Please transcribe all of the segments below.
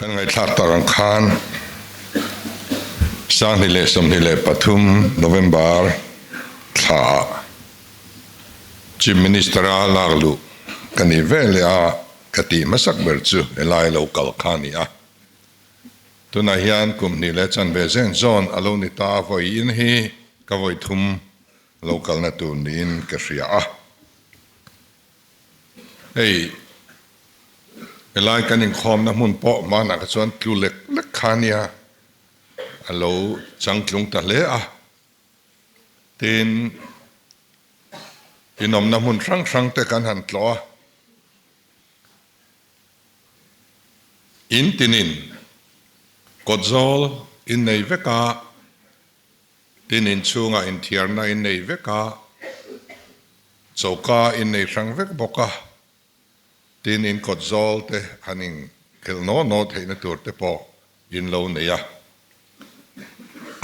Kan ngaihthlak tak ang khan 2023 November thla ah Chief Minister a lak luh ka nih ve leh a ka tih hmasak ber chu helai lo kal kha a ni a. Tunah hian kum hnih leh chanve zen zawn a lo ni ta a, vawiin hi ka vawi thum lo kalna tur niin ka hria a. Hei helai kan inkhawmna hmun pawh hmanah kha chuan tlu lek lek kha nia a lo changtlung ta hle a. Tin, inawmna hmun hrang hrang te kan han tlawh a. In tinin kawtzawl in nei vek a, tin inchhungah inthiarna in nei vek a, choka in nei hrang vek bawk a, tin in kawtzawl te han inkhelh naw naw theihna tur te pawh in lo nei a.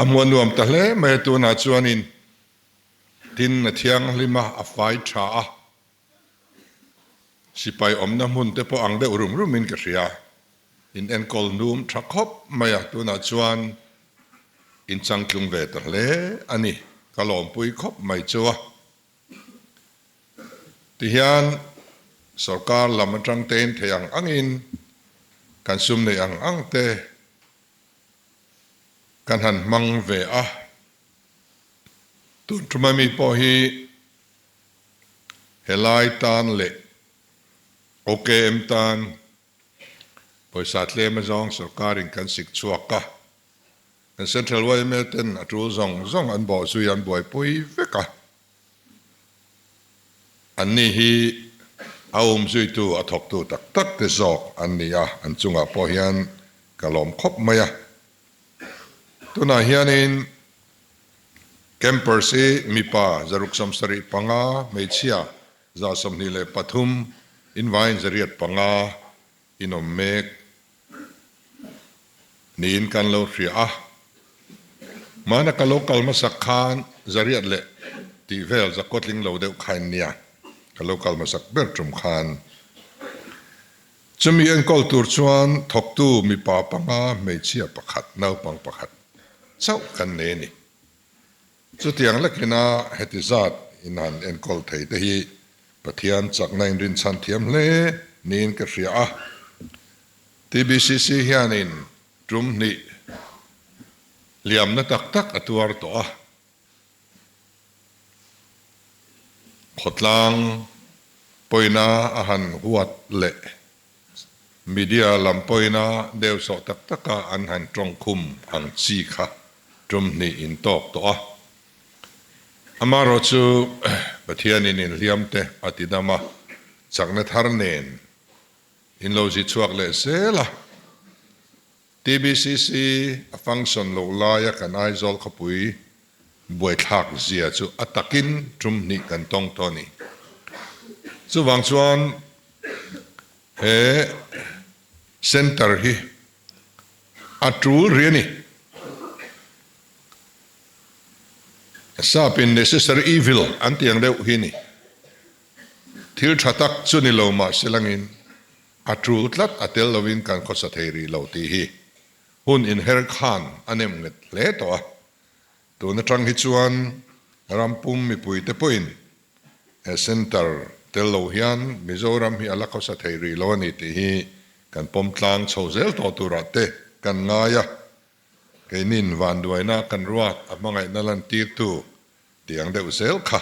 A hmuh a nuam ta hle mai a, tunah chuanin tin a thianghlim a, a fai tha a. Sipai awmna hmun te pawh ang deuh rum rumin ka hria. In enkawl hnum tha khawp mai a, tunah chuan in changtlung ve ta hle a ni. Ka lawmpui khawp mai chu a. Tihian sorkar lam atang tein thei ang angin kan sum neih ang ang te kan han hmang ve a. Tun thuma mi pawh hi Helai tan leh OKM tan pawisa tlem azawng sorkarin kan sik chhuak a, kan Central yma ten a tul zawng zawng an bawh zui an buaipui vek a, anni hi a um zuitu a thawktu tak tak te zawk an ni a, an chungah pawh hian ka lawm khawp mai a. Tunah hianin Campers hi mipa 675, hmeichhia 123, invaiin 805 in awm mek niin kan lo hria a. Hmana ka lo kal hmasak khan 800 leh tih vel zakawtling lo deuh kha in nia, ka lo kal hmasak ber tum khan. Chumi enkawl tur chuan thawktu mipa panga, hmeichhia pakhat, naupang pakhat chauh kan nei a ni. Chutiang lekina heti zat in han enkawl thei te hi Pathian chakna in rinchhan thiam hle niin ka hria a. TBCC hianin tum hnih liamna tak tak a tuar tawh a. Khawtlang pawina a han huat leh media lam pawina deuhsawh tak taka an han tawngkhum ang chi kha tum hnih in tawk tawh a. Amaherawhchu chu Pathianin inhliam te a ti dam a, chakna thar nen in lo zi chhuak leh zel a. TBCC a function loh laia kan Aizawl khawpui buaithlak zia chu a takin tum hnih kan tawng tawh a ni. Chuvang chuan he centre hi a tul rih a ni. Sap in necessary evil an tih ang deuh hi a ni. Thil tha tak chu ni lo mahse langin A tul tlat a tel lovin kan khawsa thei rih lo tih hi hun inher khan a nem nghet hle tawh a. Tun atang hi chuan ram pum mipuite pawhin he centre tel lo hian Mizoram hi a la khawsa thei rih lo a ni tih hi kan pawm tlang chho zel tawh turah te kan ngai a. Keinin vanduaina kan ruat a hmangaihna lantirtu tih ang deuh zel kha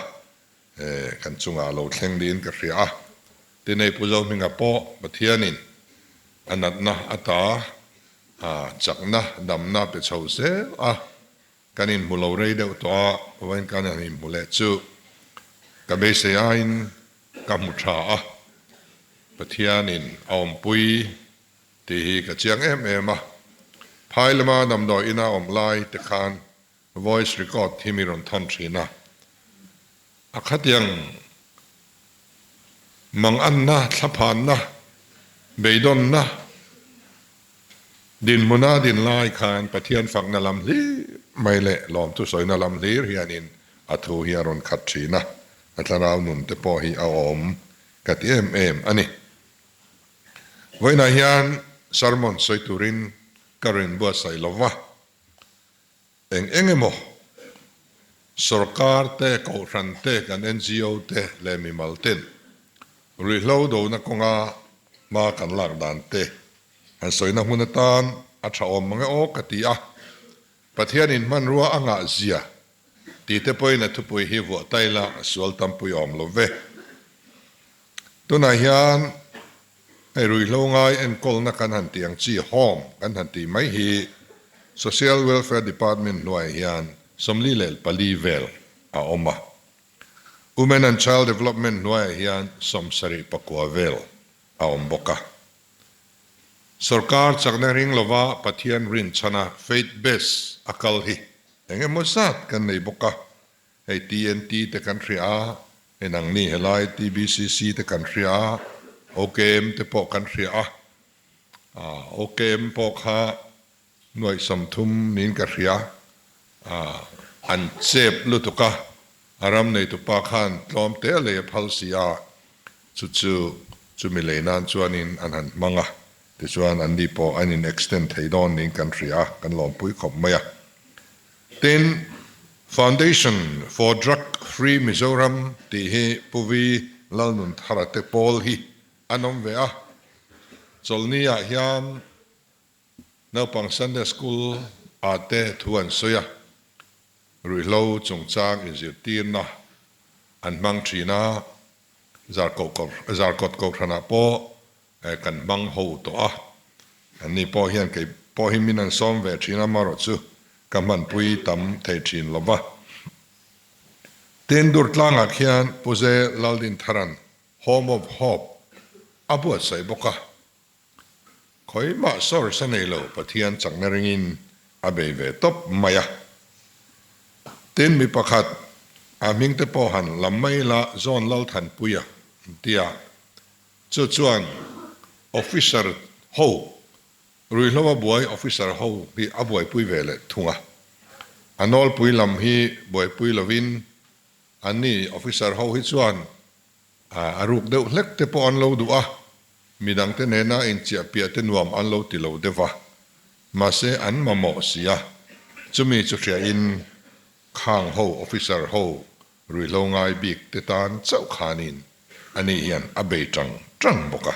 kan chungah lo thleng niin ka hria a. Tinei Pu Zohminga pawh Pathianin a natna ata a chakna damna pe chho zel a, kan inhmu lo rei deuh tawh a, vawiin kan han inhmu leh chu ka beisei aiin ka hmu tha a, Pathianin a awmpui tih hi ka chiang em em a. Phai lama damdawi ina awm lai te khan voice record hi mi rawn thawn thin a, a khatiang manganna, thlaphanna, beidawnna dinhmuna din lai khan Pathian fakna lam hlir mai leh lawmthu sawina lam hlir hianin a thu hi a rawn khat thin a, a thlarau nun te pawh hi a awm ka ti em em a ni. Vawiinah hian. sermon sawi turin ka rawn buatsaih lo va, eng eng emaw sorkar te, kohhran te, kan NGO te leh mimal ten ruihhlo dona kawnga hma kan lak dan te han sawina hmun atan a tha awm mang e aw ka ti a, Pathianin hmanrua a ngah zia tih te pawhin a thupui hi vuah ta ila a sual tampui awm lo ve. Tunah hian hei ruihhlo ngai enkawlna kan han tih ang chi home kan han tih mai hi Social Welfare Department hnuaiah hian 44 vel a awm a. Women and Child Development hnuaiah hian 79 vel a awm bawk a. Sorkar chakna ring lova Pathian rinchhana faith base a kal hi eng emaw zat kan nei bawk a, hei TNT te kan hria a, hei nangni helai TBCC te kan hria a, OKM te pawh kan hria a, OKM pawh kha Nuaih 30 niin ka hria. An chep lutuk a, a ram neitupa khan tlawm te a lei a phal si a, chu chu chumi lei nan chuanin an han hmang a, tichuan anni pawh an in extend thei dawn niin kan hria a, kan lawmpui khawp mai a. Tin, Foundation for Drug Free Mizoram tih hi Pu Vi Lalnunthara te pawl hi an awm ve a, chawlhni ah hian Naupang Sunday School ah te thu an sawi a, ruihhlo chungchang inzirtirna an hmang thin a, Zarkawt Kohhranah pawh kan hmang ho tawh a, anni pawh hian kei pawh hi min an sawm ve thin a, amaherawh chu ka hmanpui tam thei thin lo va. Tin, Durtlangah khian Puze Laldintharan Home of Hope a buatsaih bawk a. Khawimah source a nei lo, Pathian chakna ringin a bei ve tawp mai a. Tin, mi pakhat a hming te pawh han lam mai ila John Lalthanpuia an ti a, chu chuan officer ho, ruihhlo a buai officer ho hi a buaipui ve leh thung a. A nawlpui lam hi buaipui lovin anni officer ho hi chuan A ruk deuh hlek te pawh an lo duh a, midangte nena inchiahpiah te nuam an lo ti lo deuh a, mahse an mamawh si a, chumi chu hriain khang ho officer ho ruihhlo ngai bik te tan chauh khanin ani hian a bei tang tang bawk a.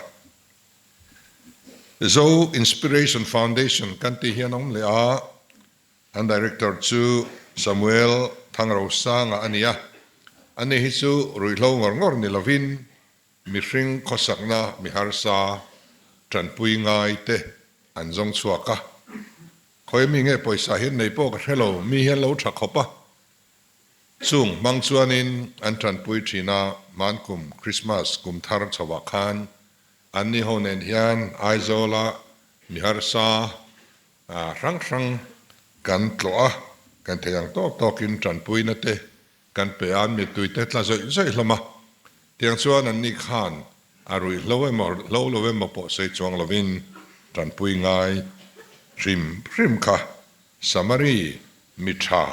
Zo Inspiration Foundation kan tih hian a awm leh a, An Director chu Samuel Thangrosanga a ni a, ani hi chu ruihhlo ngawr ngawr ni lovin mihring khawsakna mi harsa tanpui ngai te an zawng chhuak a. Khawi mi nge pawisa hian nei pawh ka hre lo, mi hian lo tha khawp a. Chung hmang chuanin an tanpui thin a, hmankum Christmas kum thar chhoah khan anni ho nen hian Aizawla mi harsa hrang hrang kan tlawh a, kan thei ang tawk tawkin tanpuina te kan pe a, an mittui te tla zawih zawih hlawm a. Tiang chuan anni khan a ruihhlo emaw hlo lo emaw pawh sawi chuang lovin tanpui ngai hrim hrim kha Samari mi tha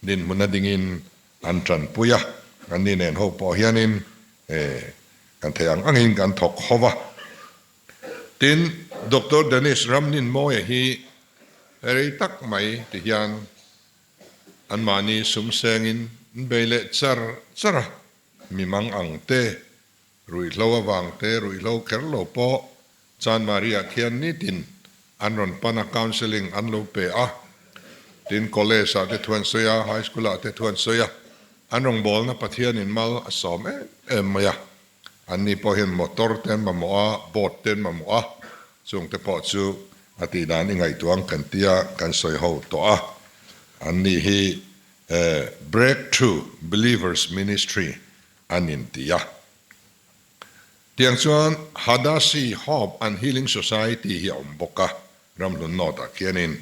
dinhmuna dingin an tanpui a, anni nen ho pawh hianin kan thei ang angin kan thawk ho va. Tin, Doctor Dennis Ramninmawia hi rei tak mai ti hian anmahni sum sengin an bei leh char char a, mi mang ang te, ruihhlo avang te, ruihhlo kher lo pawh Chanmari-ah khian nitin an rawn pan a, counselling an lo pe a, tin college-ah te thu an sawi a, high school-ah te thu an sawi a, an rawngbawlna Pathianin mal a sawm em em mai a. Anni pawh hian motor te an mamawh a, boat te an mamawh a, chung te pawh chu a tih dan i ngaihtuah ang kan tia kan sawi ho tawh a. Anni hi Breakthrough Believers Ministry an inti a. Tiang chuan Hadasi Hope and Healing Society hi a awm bawk a. Ramhlun North-ah khianin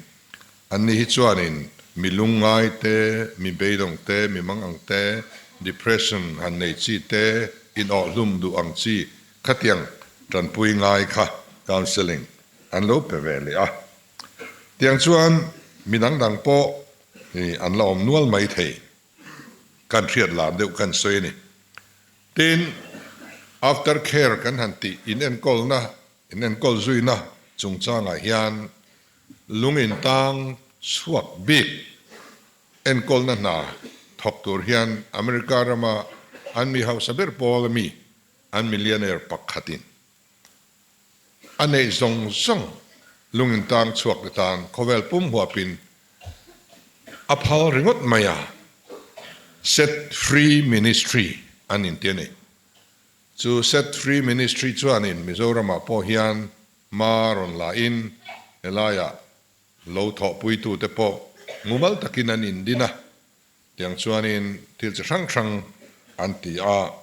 anni hi chuanin mi lungngai te, mi beidawng te, mi mangang te, depression han nei chi te, inawhhlum duh ang chi khatiang tanpui ngai kha counselling an lo pe ve leh a. Tiang chuan mi dang dang pawh hi an la awm nual mai thei. Kan hriat lar deuh kan sawi a ni. Tin, after care kan han tih inenkawlna, inenkawl zuina. chungchangah hian lung in tang chhuak bik enkawlna hna thawk tur hian America rama an mi hausa ber pawl ami an millionaire pakhatin a neih zawng zawng lung in tang chhuak te tan khawvel pum huapin a phal ringawt mai a, Set Free Ministry an inti a ni. Chu Set Free Ministry chuanin Mizoramah pawh hian hma rawn la in helaiah lo thawhpuitute pawh mumal takin an indin a, tiang chuanin thil chi hrang hrang an ti a,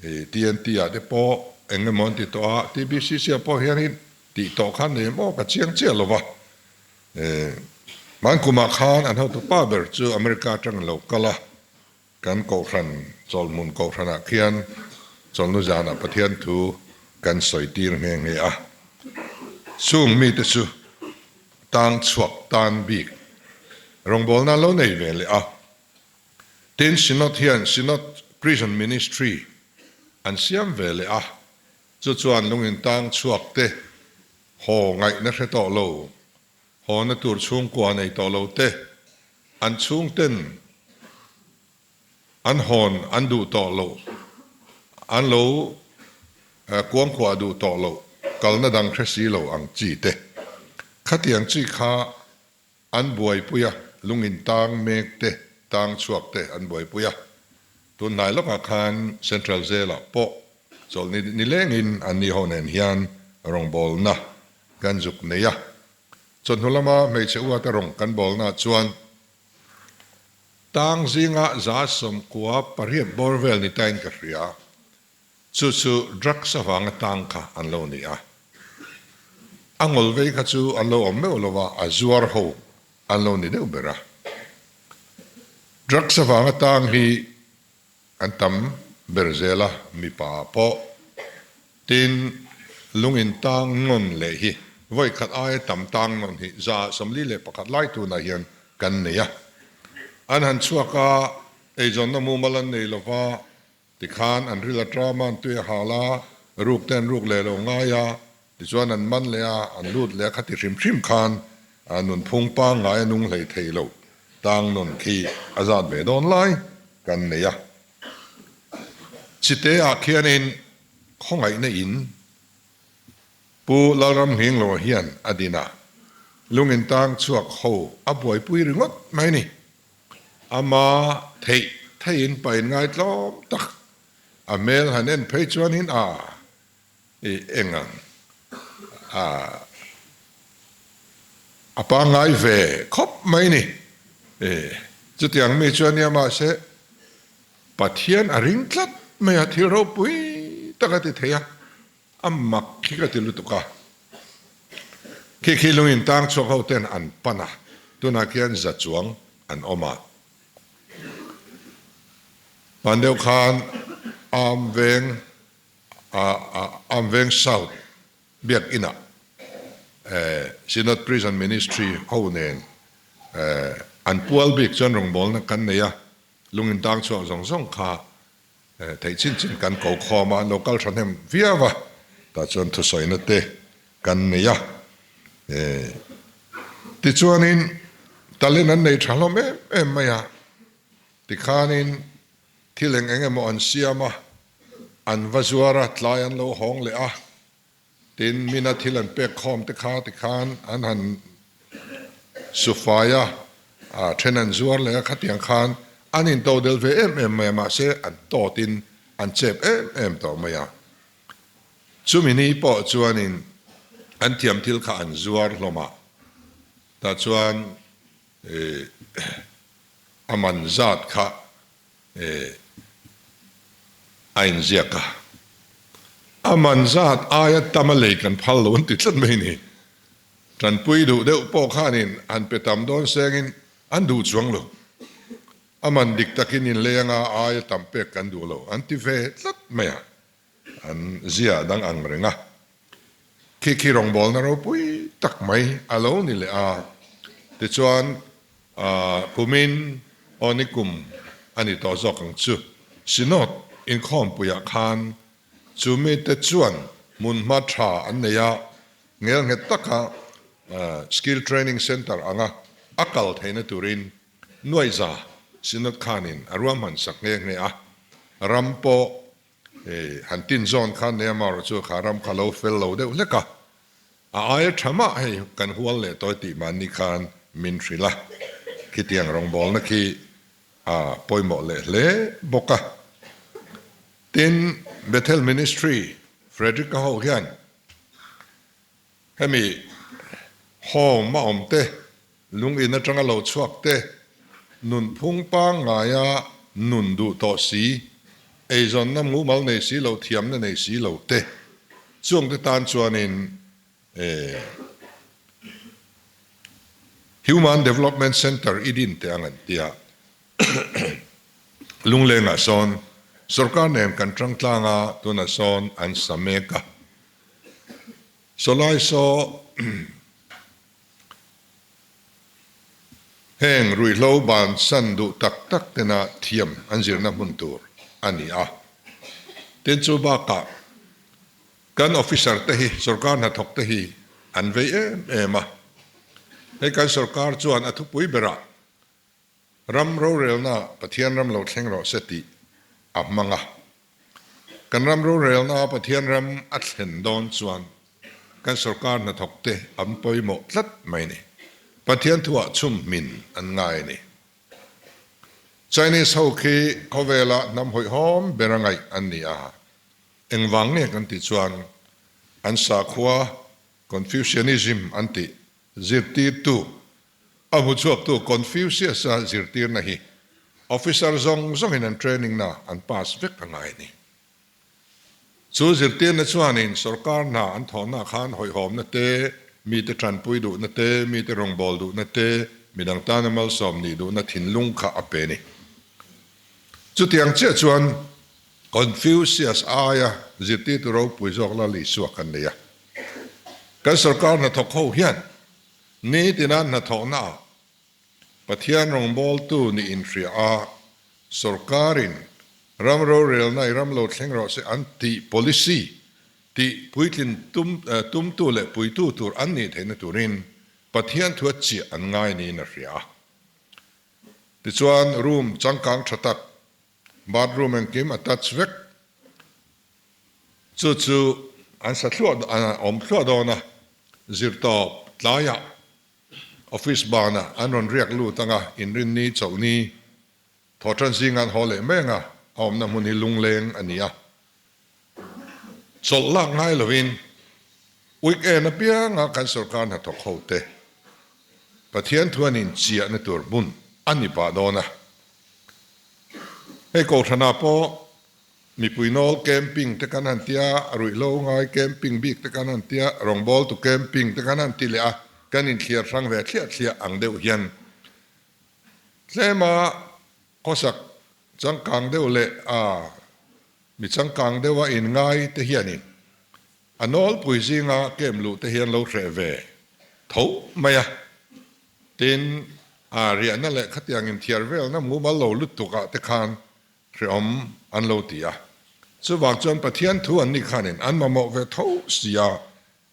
TNT ah te pawh eng emaw an ti tawh a, TBCC ah pawh hianin tih tawh khan nei em aw ka chiang chiah lo va. Hmankumah khan an hotu pa ber chu America atang lo kal a, kan kohhran chawlhmun kohhranah khian chawlhnu zanah Pathian thu kan sawi tir nghe nghe a. Chung mite chu tang chhuak tan bik rawngbawlna lo nei ve leh a. Tin, Synod hian Synod Prison Ministry an siam ve leh a, chu chuan lungin tang chhuak te, haw ngaihna hre tawh lo, hawna tur chhungkua nei tawh lo te, an chhungten an hawn an duh tawh loh, an lo kuangkuah duh tawh loh, kalna dang hre si lo ang chi te, khatiang chi kha An buaipui a, lungin tang mek te, tang chhuak te an buaipui a. Tun hnai lawkah khan Central Jail-ah pawh chawlhni nilengin anni ho nen hian rawngbawlna kan zuk nei a. Chawhnu lama hmeichhe uate rawng kan bawlnaah chuan tang zinga 98 bawr vel ni tain ka hria. Chu chu drugs avanga tang kha an lo ni a. A ngawl vei kha chu an lo awm meuh lo a, a zuar ho an lo ni deuh ber a. Drugs avanga tang hi an tam ber zel a, mipa ah pawh. Tin, lung in tang nawn leh hi vawi khat aia tam tang nawn hi 41 lai tunah hian kan nei a. An han chhuak a, eizawnna mumal an nei lo va, Tikhan an ril a ṭam a, an tui a hal a, ruk te an ruk leh lo ngai a, tichuan an man leh a, an lut leh a, khati hrim hrim khan nunphung pangngai a nung hlei thei lo, tang nun khi a zat ve dawn lai kan nei a. Chite ah khianin khawngaihna in Pu Lalramnghingloa hian a din a, lungin tang chhuak ho a buaipui ringawt mai ni. Ama theih theihin pa in ngaitlawm tak a hmel han en phei chuanin a i eng ang a a pangngai ve khawp mai ni. I chutiang mi chuan nia mahse Pathian a ring tlat mai a, thil ropui tak a ti thei a. A mak khi ka ti lutuk a. Khi khi lung in tang chhuak ho ten an pan a, tunah khian za chuang an awm a. Hman deuh khan Arm Veng Arm Veng South biakinn ah Synod Prison Ministry ho nen an pual bik chuan rawngbawlna kan nei a, lung in tang chhuak zawng zawng kha Theih chin chin kan ko khawm a, an lo kal thahnem viau a, tah chuan thusawina te kan nei a. Tichuanin talent an nei tha hlawm em em mai a, tikhanin thil eng eng emaw an siam a, an va zuar a, tlai an lo hawng leh a, Tin, mina thil an pek khawm te kha tikhan an han su fai a, a then an zuar leh a, khatiang khan an into del ve em em mai a, mahse an tawtin an chep em em tawh mai a. Chumi ni pawh chuanin an thiam thil kha an zuar hlawm a, tah chuan a man zat kha A inziak a, a man zat aia tam a lei kan phal lo an ti tlat mai ni. Tanpui duh deuh pawh khanin an pe tam dawn sengin an duh chuang lo. A man dik takin inlei anga aia tam pek kan duh lo an ti ve tlat mai a. An zia dang ang reng a. Khi khi rawngbawlna ropui tak mai a lo ni leh a. Tichuan, kumin aw ni kum a ni tawh zawk ang chu. Synod inkhawmpuiah khan chu mite chuan hmunhma tha an nei a. Ngelnghet taka Skill Training Centre anga a kal theihna turin Nuaiza Synod khanin a ruahman sak nghe nghe a. Ram pawh han tin zawn khan nei amaherawh chu kha ram kha lo fel lo deuh hlek a. A aia tha mah hei kan hual leh tawi tih mahni khan min hrilh a. Khitiang rawngbawlna khi a pawimawh leh hle bawk a. Tin, Bethel Ministry, Frederick-a ho hian hemi home a awm te, lung in atanga lo chhuak te, nunphung pangngaia nun duh tawh si, eizawnna mumal nei si lo, thiamna nei si lo te, chungte tan chuanin Human Development Centre i din teh ang an ti a. Lunglengah sawn sorkar nen kan tang tlang a, tunah sawn an sa mek a. Sawlai saw heng ruihhlo bansan duh tak tak tena thiam an zirna hmun tur a ni a. Tin chu bakah Kan officer te hi, sorkar hnathawk te hi an vei em em a. Hei kan sorkar chuan a thupui berah ram rorelna Pathian ram lo thleng rawh se tih a hmang a. Kan ram rorelna Pathian ram a thlen dawn chuan kan sorkar hnathawk te an pawimawh tlat mai ni. Pathian thuah chhum hmin an ngai a ni. Chinese ho khi khawvela hnam hawihhawm ber a ngaih an ni a. Engvang nge kan tih chuan an sakhua Confucianism an tih zirtirtu, a hmuchhuaktu Confucius-a zirtirna hi officer zawng zawngin an training-na an pass vek a ngai a ni. Chu zirtirna chuanin sorkar hna an thawhna khan hawihhawmna te, mite tanpui duhna te, mite rawngbâwl duhna te, midang tana malsawm nih duhna thinlung kha a pe a ni. Chutiang chiah chuan Confucius aia zirtirtu ropui zawk Lal Isua kan nei a. Kan sorkar hnathawk ho hian nitina hnathawhnaah Pathian rawngbawltu nih inhria a, sorkarin ram rorelna i ram lo thleng rawh se an tih policy tih puitlin tum tumtu leh puitu tur an nih theihna turin Pathian thua chiah an ngai niin a hria a. Tichuan room changkang tha tak Bathroom engkim a touch vek. Chu chu an sa thluah a awm thluah dawn a, zirtawp tlaiah office banah an rawn riak lut ang a, inrinni chawlhni thawhtan zinga an haw leh mai ang a, a awmna hmun hi lungleng a ni a. Chawlh lak ngai lovin weekend apianga kan sorkar hnathawk hote Pathian thu an inchiahna tur hmun a ni pah dawn a. Hei Kohhranah pawh mipui nawl camping te kan han tia, ruihhlo ngai camping bik te kan han tia, rawngbawltu camping te kan han ti leh a, kan inthliar hrang ve thliah thliah ang deuh hian tlema khawsak changkang deuh leh a mi changkang deuha inngai te hianin A nawlpui zinga kem luh te hian lo hreh ve tho mai a, tin, a riahna leh khatiang inthiar velna mumal lo lutuk ah te khan hrehawm an lo ti a. Chuvang chuan Pathian thu an nih khanin an mamawh ve tho si a,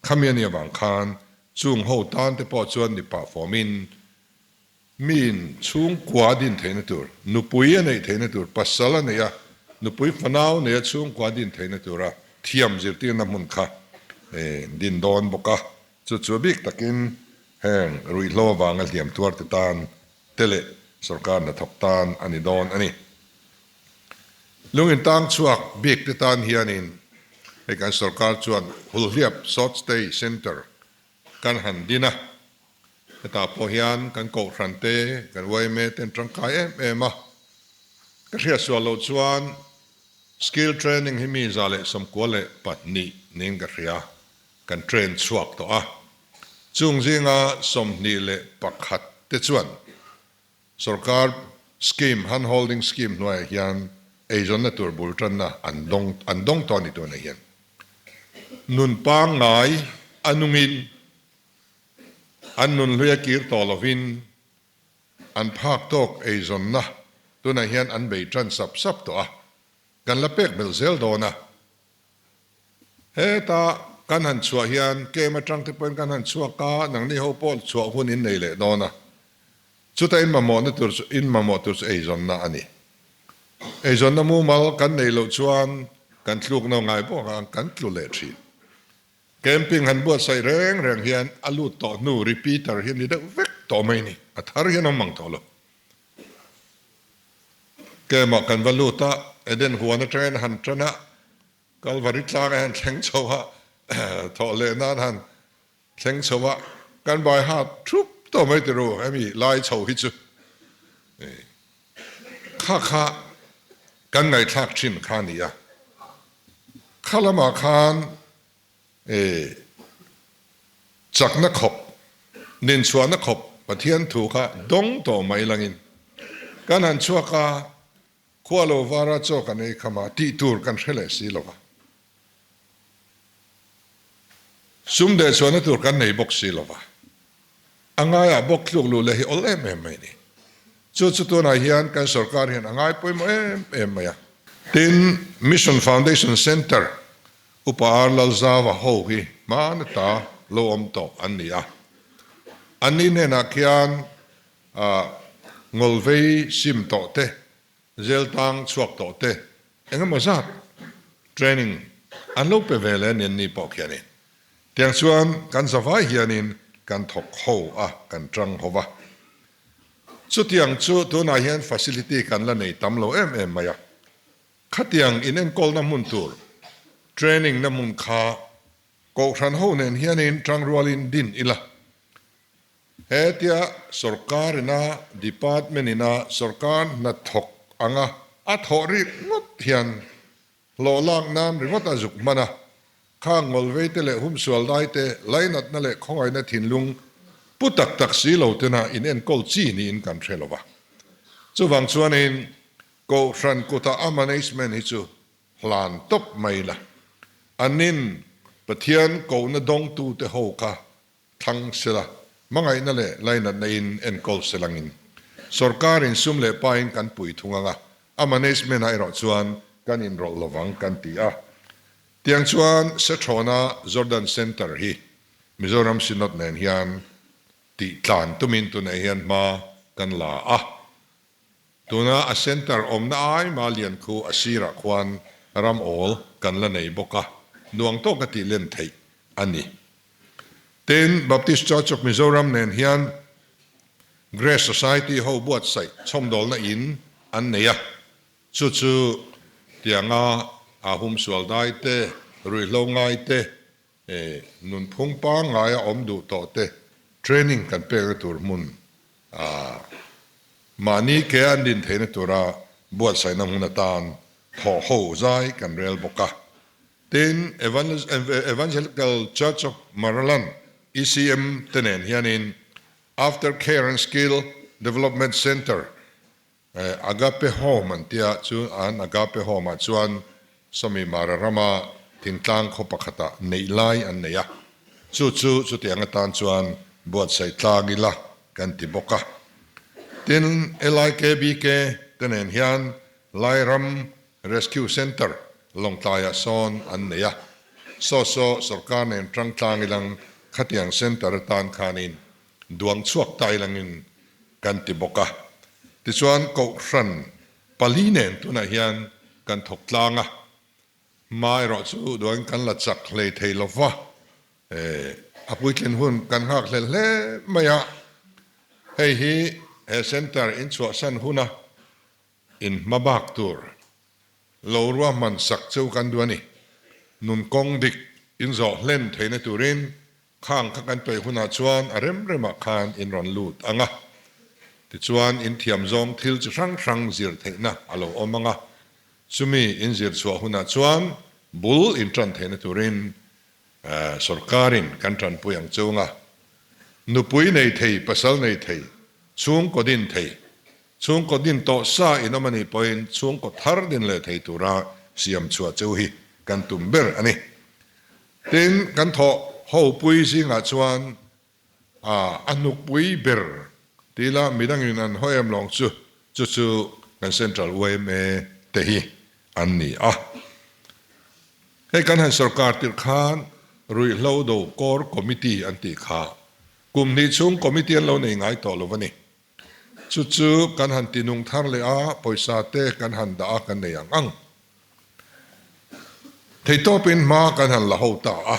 khami a nih avang khan chung ho tan te pawh chuan ni pah fawmin Miin chhungkua a din theihna tur, nupui a neih theihna tur, pasal a neih a, nupui fanau neih a chhungkua a din theihna tura thiam zirtirna hmun kha din dawn bawk a. Chu chu a bik takin heng ruihhlo avanga hliam tuarte tan te leh sorkar hnathawk tan a ni dawn a ni. Lungin tang chhuak bik te tan hianin hei kan sorkar chuan Hulhliap Short Stay Centre kan han din a. Hetah pawh hian kan kohhran te, kan yma te an tangkai em em a. Ka hriat sual loh chuan skill training hi mi 192 niin ka hria, kan train chhuak tawh a. Chung zinga 21 te chuan Sorkar scheme, hand holding scheme hnuaiah hian eizawnna tur bul tanna an dawng an dawng tawh a ni tunah hian. Nun pangngai a nungin an nun hlui a kir tawh lovin an phak tawk eizawnna tunah hian an bei tan sap sap tawh a, kan la pek belh zel dawn a. Heta. kan han chhuah hian camp atang te pawhin kan han chhuak a, nangni ho pawh chhuah hun in nei leh dawn a. Chuta in mamawhna tur chu in mamawh tur chu eizawnna a ni. Eizawnna mumal kan neih loh chuan kan tluk no ngai bawk ang kan tlu leh thin. Camping han buatsaih reng reng hian a lut tawh hnu repeater hi a ni deuh vek tawh mai ni. A thar hian awm mang tawh lo. Camp ah kan va lut a, Eden huan atangin han tan a, Kalvari tlangah hian thleng chho a, thawh leh nan han thleng chho a, kan bai hat thup tawh mai ti ru, hemi lai chho hi chu kha kha kan ngaihthlak thin kha a ni a, kha lamah khan chakna khawp, ninchhuahna khawp Pathian thu kha dawng tawh mai langin kan han chhuak a, Khua lo vara chaw kan ei kham a, tih tur kan hre leh si lo va. Sum dehchhuahna tur kan nei bawk si lo va. A ngaiah bawk tluk luh leh hi awl em em mai ni. Chu chu tunah hian kan sorkar hian a ngai pawimawh em em mai a. Tin, Mission Foundation Centre Upa Ar Lalzava ho hi hmana ta lo awm tawh an ni a. Anni hnenah khian A ngawlvei sim tawh te, zel tang chhuak tawh te eng emaw zat training an lo pe ve leh a ni an ni pawh khianin. Tiang chuan kan zavai hianin kan thawk ho a, kan tang ho va. Chutiang chu tunah hian facility kan la nei tam lo em em mai a. Khatiang inenkawlna hmun tur training na hmun kha Kohhran ho nen hianin tangrualin din ila. Hetia sorkar ina department ina sorkar hnathawk anga a thawh rik ngawt hian hlawh lak nan ringawt a zuk hman a, khang ngawlvei te leh humsual dai te lainatna leh khawngaihna thinlung pu tak tak si lo tena in enkawl chi niin kan hre lo va. Chuvang chuanin Kohhran kuta a management hi chu hlan tawp mai la. Anin Pathian kohna dawngtute ho kha Thlang sela, hmangaihna leh lainatna in enkawl selangin sorkar in sum leh pain kan pui thung anga, a management ah erawh chuan kan inrawlh lovang kan ti a. Tiang chuan Sethawna Jordan Centre hi Mizoram Synod nen hian tih tlan tumin tunah hian hma kan la a. Tuna a centre awmna ai mah lian khu a sirah khuan ram awl kan la nei bawk a, nuang tawka tih len theih a ni. Tin, Baptist Church of Mizoram nen hian Grace Society ho buatsaih chhawmdawlna in an nei a, chu chu tianga a humsual dai te, ruihhlo ngai te, nunphung pangngaia awm duh tawh te training kan pekna tur hmun mahni ke an din theihna tura buatsaihna hmun atan thawh ho zai kan rel bawk a. Tin, Evangelical Church of Maraland, ECM, te nen hianin After Care and Skill Development Centre, Agape Home an tia, chu an Agape Home ah chuan Sawmi Mara rama thingtlang khaw pakhatah neih lai an nei a, chu chu chutiang atan chuan buatsaih tlang ila kan ti bawk a. Tin, LIKBK te nen hian Lairam Rescue Centre Lawngtlaiah sawn an nei a, saw saw sorkar nen tang tlang ilang khatiang centre atan khanin duang chhuak ta ilangin kan ti bawk a. Tichuan Kohhran pali nen tunah hian kan thawk tlang a, hma erawh chu duangin kan la chak hlei thei lo va, a puitlin hun kan nghak hlel hle mai a, hei hi he centre inchhuahsan huna In hma bak tur lo ruahman sak chu kan duh a ni. Nun kawng dik in zawh hlen theihna turin khang kha kan peih hunah chuan a rem remah khan in rawn lut ang a. Tichuan in thiam zawng thil chi hrang hrang zir theihna a lo awm ang a. Chumi in zir chhuah hunah chuan bul in tan theihna turin Sorkarin kan tanpui ang chunga nupui nei thei, pasal nei thei, chhungkaw din thei, chhungkaw din tawh sa in awm a nih pawhin chhungkaw thar din leh thei tura siam chhuah chu hi kan tum ber a ni. Tin, kan thawh hopui zingah chuan A hnukpui ber ti ila midangin an haw em lawng chu, chu chu kan Central yma te hi an ni a. Hei kan han sorkar tirh khan. Ruihhlo Do Core Committee an tih kha kum hnih chhung committee an lo nei ngai tawh lo a ni. Chu chu kan han ti nung thar leh a, pawisa te kan han dah a kan nei ang ang. Theihtawpin hma kan han la ho ta a.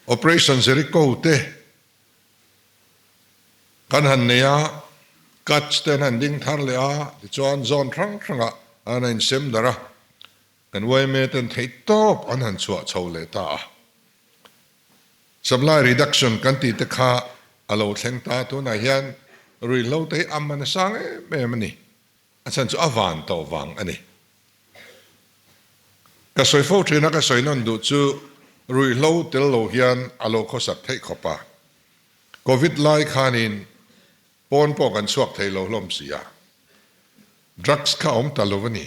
Operation Jericho te kan han nei a, Cuts te an han ding thar leh a, tichuan zone hrang hrangah an a insem darh a, kan yma ten theihtawp an han chhuah chho leh ta a. Supply reduction kan tih te kha a lo thleng ta, tunah hian ruihhlo te hi a man a sang em em a ni. A chhan chu a van tawh vang a ni. Ka sawi fo thin a, ka sawi nawn duh chu ruihhlo tel lo hian a lo khawsak theih khawp a. Covid lai khanin pawn pawh kan chhuak thei lo hlawm si a, drugs kha a awm ta lo a ni.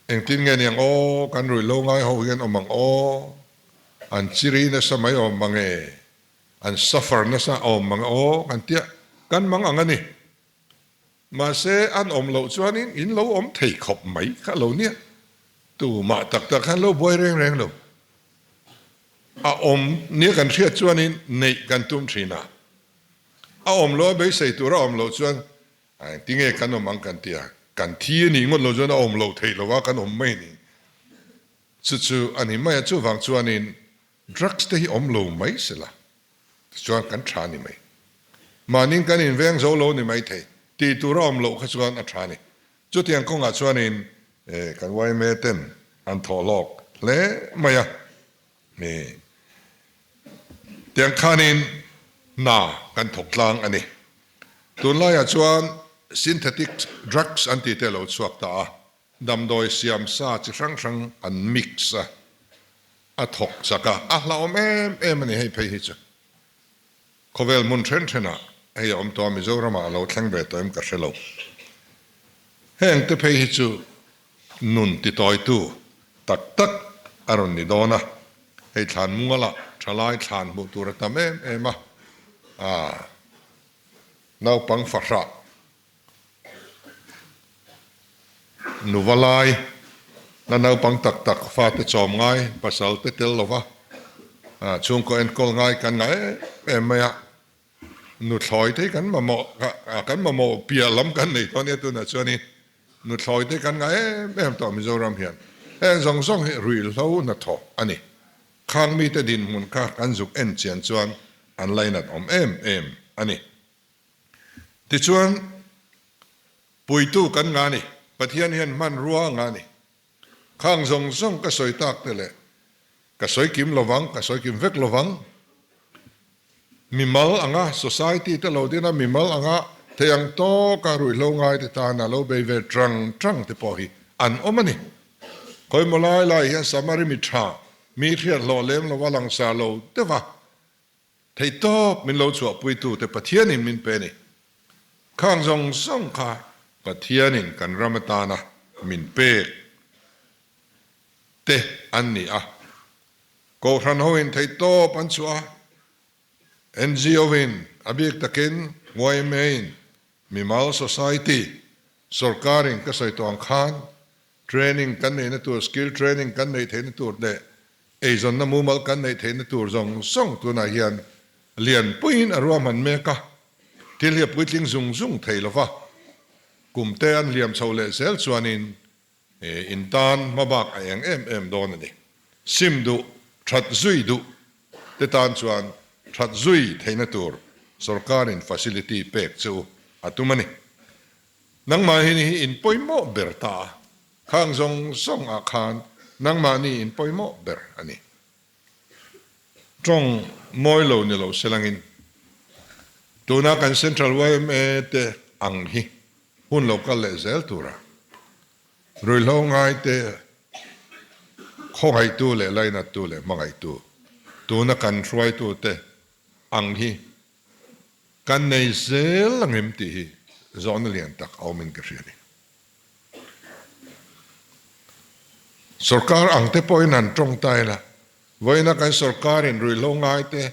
Engtin nge niang aw, kan ruihhlo ngai ho hian awm ang aw, an chiri nasa mai awm mang e, an suffer nasa awm mang aw kan tia kan mang ang a ni. Mahse an awm loh chuanin in lo awm thei khawp mai kha lo nia, tumah tak tak khan lo buai reng reng lo. A awm nia kan hriat chuanin neih kan tum thin a, a awm loh a beisei tur a awm loh chuan Engtinge kan awm ang kan ti a, kan thi a nih ngawt lo chuan a awm loh theih lo a, kan awm mai a ni. Chu chu a ni mai a, chuvang chuanin drugs te hi awm lo mai sela, tichuan kan tha a ni mai. Mahniin kan inveng zo lo ni mai thei, tih tur a awm loh kha chuan a tha a ni. Chutiang kawngah chuanin kan yma ten an thawh hlawk hle mai a. Ni. Tiang khanin hna kan thawk tlang a ni. Tunlaiah chuan synthetic drugs an tih te a lo chhuak ta a, damdawi siam sa chi hrang hrang an mix a, a thawk chak a, a hlauhawm em em a ni hei phei hi chu. Khawvel hmun then thenah hei a awm tawh a, Mizoramah a lo thleng ve tawh em ka hre lo. Heng te phei hi chu nun titawitu tak tak a rawn ni dawn a, hei thlan mualah thalai thlan hmuh tur a tam em em a, aah naupang fahrah Nuva lai, na naupang tak tak fate chawm ngai, pasal te tel lova chhungkaw enkawl ngai kan ngah em em mai a, nuthlawi te hi kan mamawh kan mamawh piah lam kan nei tawh ania tunah chuanin nuthlawi te kan ngah em em tawh Mizoram hian heng zawng zawng hi ruihhlo hnathawh a ni. Khang mite dinhmun kha kan zuk en chian chuan an lainat awm em em a ni. Tichuan, puitu kan ngah a ni. Pathian hian hmanrua a ngah a ni. Khang zawng zawng ka sawi tak te leh ka sawi kim lovang, ka sawi kim vek lovang. Mimal anga society te lo din a, mimal anga thei ang tawka ruihhlo ngai te tana lo bei ve tang tang te pawh hi an awm a ni. Khawimaw lai lai hian Samari mi tha, mi hriat hlawh lem lova langsar lo deuh a, Theihtawp min lo chhuahpuitute Pathianin min pe a ni. Khang zawng zawng kha Pathianin kan ram atana min pek te an ni a. Kohhran hoin theihtawp an chhuah a, NGO-in, a bik takin YMA-in, Mimal Society, sawrkarin ka sawi tawh ang khan Training kan neihna tur, skill training kan neih theihna tur leh eizawnna mumal kan neih theihna tur zawng zawng tunah hian lian puiin a ruahman mek a, thil hi a puitling zung zung thei lo va, kum te an hliam chho leh zel chuanin in tan hmabak a eng em em dawn a ni. Sim duh, that zui duh te tan chuan that zui theihna tur sawrkarin facility pek chu a tum a ni. Nangmah hi hi in pawimawh ber ta a, khang zawng zawng ah khan nangmahni in pawimawh ber a ni. Tawng mawi lo ni lo selangin tuna kan Central yma te ang hi hun lo kal leh zel tura ruihhlo ngai te khawngaihtu leh lainattu leh hmangaihtu tuna kan hruaitu te ang hi Kan nei zel ang em tih hi zawhna lian tak a awmin ka hria a ni. Sorkar ang te pawhin han tawngtai la, vawiina kan sorkarin ruihhlo ngai te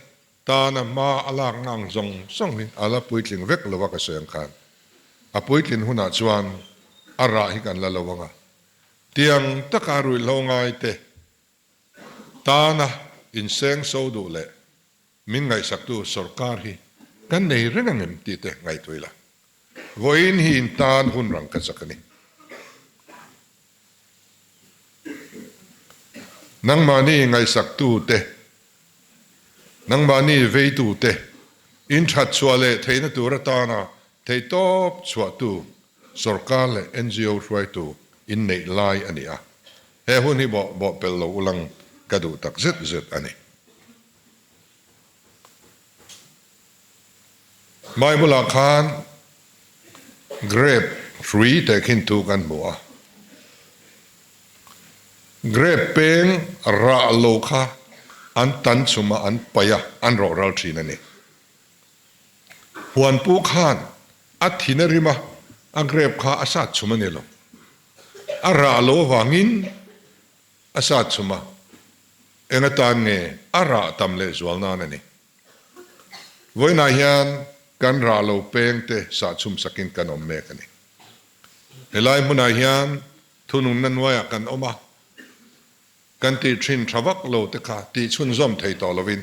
tana hma a lakna ang zawng zawng hi a la puitling vek lo a ka sawi ang khan a puitlin hunah chuan a rah hi kan la lo ang a. Tiang taka ruihhlo ngai te. Tana insengso duh leh min ngaihsaktu sorkar hi kan nei reng ang em tih te ngaihtuah ila. Vawiin hi in tan hun rang ka chak a ni. Nangmahni ngaihsaktu te, nangmahni veitu te in that chhuah leh theihna tur atana theihtawp chhuahtu sorkar leh ngo hruaitu in neih lai a ni a. He hun hi bawh bawh pel lo ulang ka duh tak zet zet a ni. Bible-ah khan grape hrui tehkhin thu kan hmu a. Grape peng rah lo kha an tan chhum a, an paih a, an rawh ral thin a ni. Huanpu khan a thin a rim a, a grape kha a sat chhum a ni lo. A rah lo avangin a sat chhum a, eng atan nge a rah tam leh zual nan a ni. Vawiinah hian kan rah lo peng te sah chhum sakin kan awm mek a ni. Helai hmunah hian thununna hnuaiah kan awm a, kan tih thin tha vak lo te kha tih chhunzawm thei tawh lovin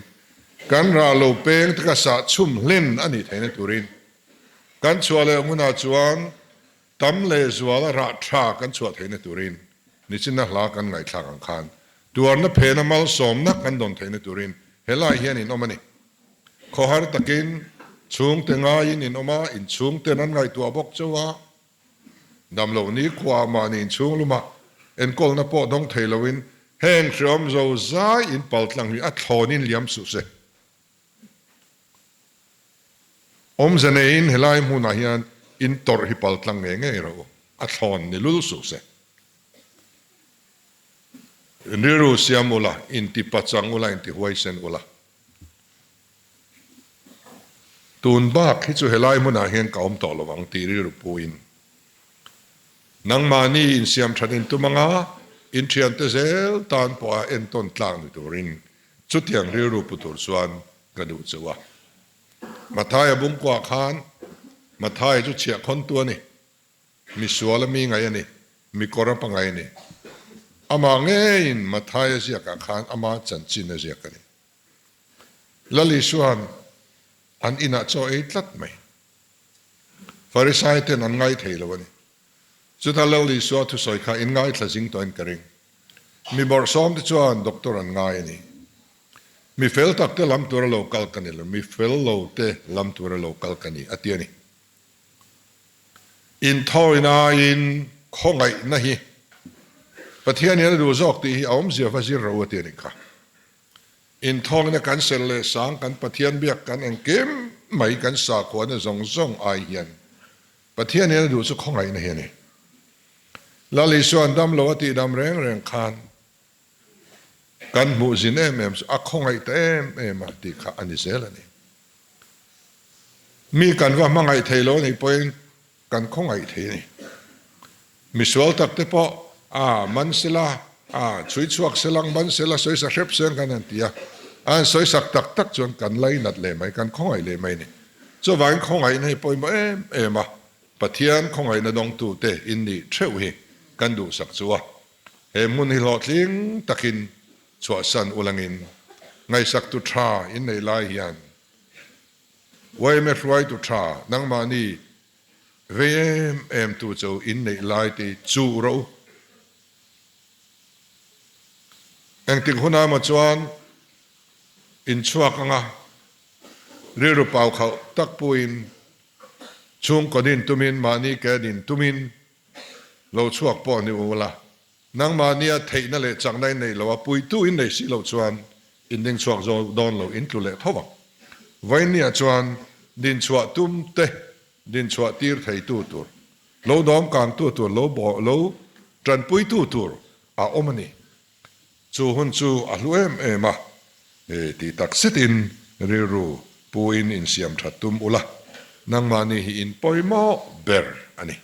kan rah lo peng te kha sah chhum hlen a nih theihna turin kan chhuah leh hunah chuan Tam leh zuala rah tha kan chhuah theihna turin nichinna hla kan ngaihthlak ang khan tuarna phena malsawmna kan dawn theihna turin helai hian in awm a ni. Khawhar takin chhungte ngaiin in awm a, inchhungten an ngaihtuah bawk chauh a, damloh nikhua mahni inchhung lumah enkawlna pawh dawng thei loin heng hreawm zo zai in paltlang hi a thlawnin liam suh se. Awmze neiin helai hmunah hian in tawrh hi pal tlang ngei ngei rawh u, a thlawn ni lul suh se. Rilru siam ula, inti pachang ula, inti huaisen ula. Tun bak hi chu helai hmunah hian ka awm tawh lo ang tih rilru puin nangmahni insiam that in tum anga in thiante zel tan pawha entawn tlak ni turin chutiang rilru pu tur chuan ka duh chauh a. Mathaia bungkuah khan Mathaia chu chhiahkhawntu a ni, mi sual a mi ngaih a ni, mi kawr a pangai a ni. Amah ngeiin Mathaia ziakah khan ama chanchin a ziak a ni. Lal Isua'n an inah chaw ei tlat mai. Farisai ten an ngai thei lo a ni. Chuta Lal Isua thusawi kha in ngaithla zing tawhin ka ring. Mi bawrhsawm te chuan doctor an ngai a ni. Mi fel tak te lam tura lo kal ka ni lo, mi fel lo te lam tura lo kal ka ni, a ti a ni. Inthawinain khawngaihna hi Pathianin a duh zawk tih hi a awmzia va zir ro a ti a nih kha. Inthawina kan ser leh sang kan Pathian biak kan engkim mai kan sakhuana zawng zawng ai hian Pathianin a duh chu khawngaihna hi a ni. Lal Isua'n dam lo a tihdam reng reng khan Kan hmuh zin em em chu a khawngaih ta em em a tih kha a ni zel a ni. Mi kan va hmangaih thei lo anih pawhin kan khawngaih thei a ni. Misual tak te pawh a man sela, a chhui chhuak selang man sela sawisa hrep seng kan han ti a, a han sawisak tak tak chuan kan lainat leh mai, kan khawngaih leh mai a ni. Chuvangin khawngaihna hi pawimawh em em a, Pathian khawngaihna dawngtute in nih theuh hi kan duhsak chu a. He hmun hi hlawhtling takin chhuahsan ulangin ngaihsaktu tha in neih lai hian yma hruaitu tha nangmahni vei em em tu chu in neih lai te chuh rawh u. Engtik hunah emaw chuan in chhuak anga rilru pau khauh tak puin chhungkaw din tumin mahni ke din tumin Lo chhuak pawh ni u la, nangmahnia theihna leh chakna in neih lo a, puitu in nei si loh chuan in ding chhuak zo dawn lo, in tlu leh tho vang. Vawinia chuan dinchhuah tum te dinchhuah tir theitu tur, lo dawm kangtu tur, lo bawh lo tanpuitu tur a awm a ni. Chu hun chu a hlu em em a, tih tak zetin rilru puin insiam that tum ula, nangmahni hi in pawimawh ber a ni.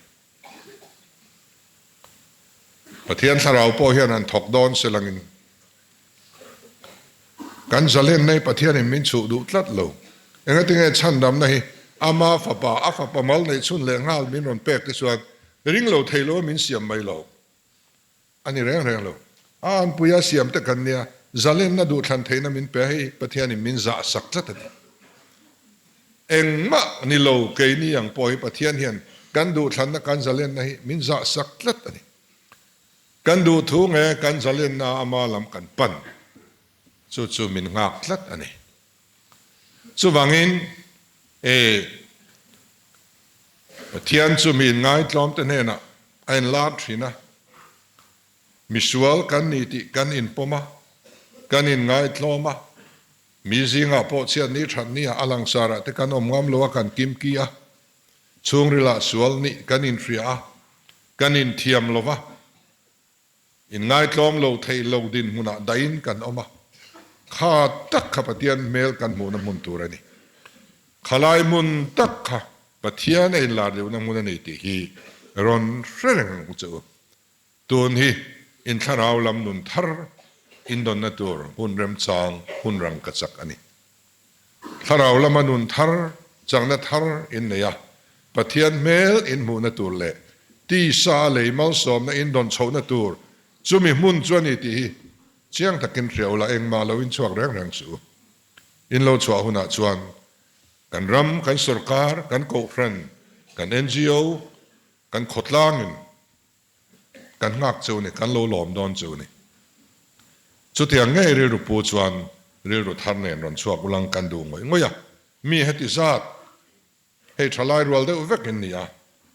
Pathian thlarau pawh hian an thawk dawn se langin kan zalen nei Pathianin min chhuh duh tlat lo. Engatinge chhandamna hi ama fapa, a fapa mal neih chhun leh nghal min rawn pek te chuan ring lo thei lo a min siam mai lo. A ni reng reng lo. A anpuia siam te kan nia. Zalenna duhthlan theihna min pe a, hei Pathianin min zah sak tlat a ni. Engmah ni lo keini ang pawh hi Pathian hian kan duhthlanna kan zalenna hi min zah sak tlat a ni. Kan duhthu nge kan zalenna ama lam kan pan chu chu min nghak tlat a ni. Chuvangin e Pathian chu mi inngaitlawmte hnenah a inlar thin a, misual kan ni tih kan inpawm a, kan inngaitlawm a, mi zingah pawh chhiatni thatni ah a langsarah te kan awm ngam lo a, kan kimki a, chhungrilah sual nih kan inhria a, kan inthiam lo va. Inngaitlawm lo thei lo dinhmunah dahin kan awm a, kha tak kha Pathian hmel kan hmuhna hmun tur a ni. Khalai hmun tak kha Pathian a inlar deuhna hmun a ni tih hi rawn hre reng ang che u. Tun hi in thlarau lam nun thar indawnna tur hun remchang hun rangkachak a ni. Thlarau lama nun thar, chakna thar in nei a, Pathian hmel in hmuhna tur leh tisa a lei malsawmna in dawn chhohna tur chumi hmun chu a ni tih hi chiang takin hria ula engmah lo in chhuak reng reng suh u. In lo chhuah hunah chuan kan ram, kan sorkar, kan kohhran, kan ngo, kan khawtlangin Kan nghak chu ni, kan lo lawm dawn chu ni. Chutiang ngei rilru pu chuan rilru thar nen rawn chhuak ulang kan duh ngawih ngawih a, mi heti zat hei tha lai rual deuh vek in ni a,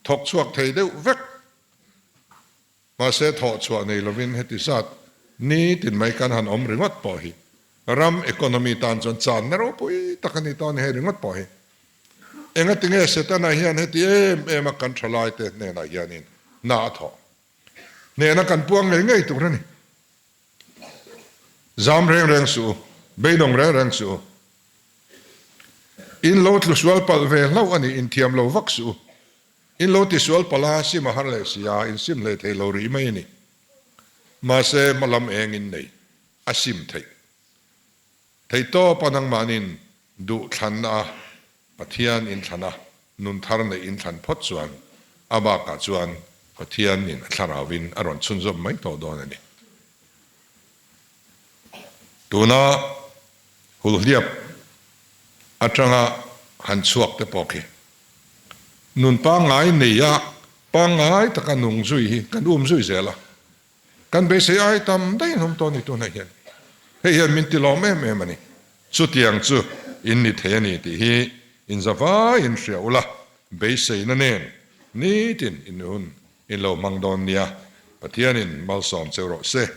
thawk chhuak thei deuh vek. Mahse thawh chhuah nei lovin heti zat nitin mai kan han awm ringawt pawh hi ram economy tan chuan channa ropui tak a ni tawh a ni hei ringawt pawh hi. Engatinge Setana hian heti em em a kan thalaite hnenah hianin hna a thawh? Hnehna kan puang ngei ngei tur a ni. Zam reng reng suh u, beidawng reng reng suh u. In lo tlu sual palh ve hlauh a ni, inthiam lo vak suh u. In lo ti sual palh a, sim a har leh si a, in sim hlei thei lo rih mai a ni. Mahse, hmalam eng in nei, a sim theih. Theihtawpa nangmahnin duh thlanna a Pathian in thlan a, nun thar neih in thlan phawt chuan a bakah chuan Pathianin a thlarauin a rawn chhunzawm mai tawh dawn a ni. Tuna hulhliap atanga han chhuak te pawh khi nun pangngai neia pangngai taka nung zui hi kan um zui zel a. Kan beisei ai tam daih an awm tawh a ni tunah hian. Hei hian min ti lawm em em a ni. Chutiang chu in ni thei a ni tih hi in za vai in hria ula, beiseina nen nitin in hun in lo hmang dawn nia. Pathianin malsawm cheu rawh se.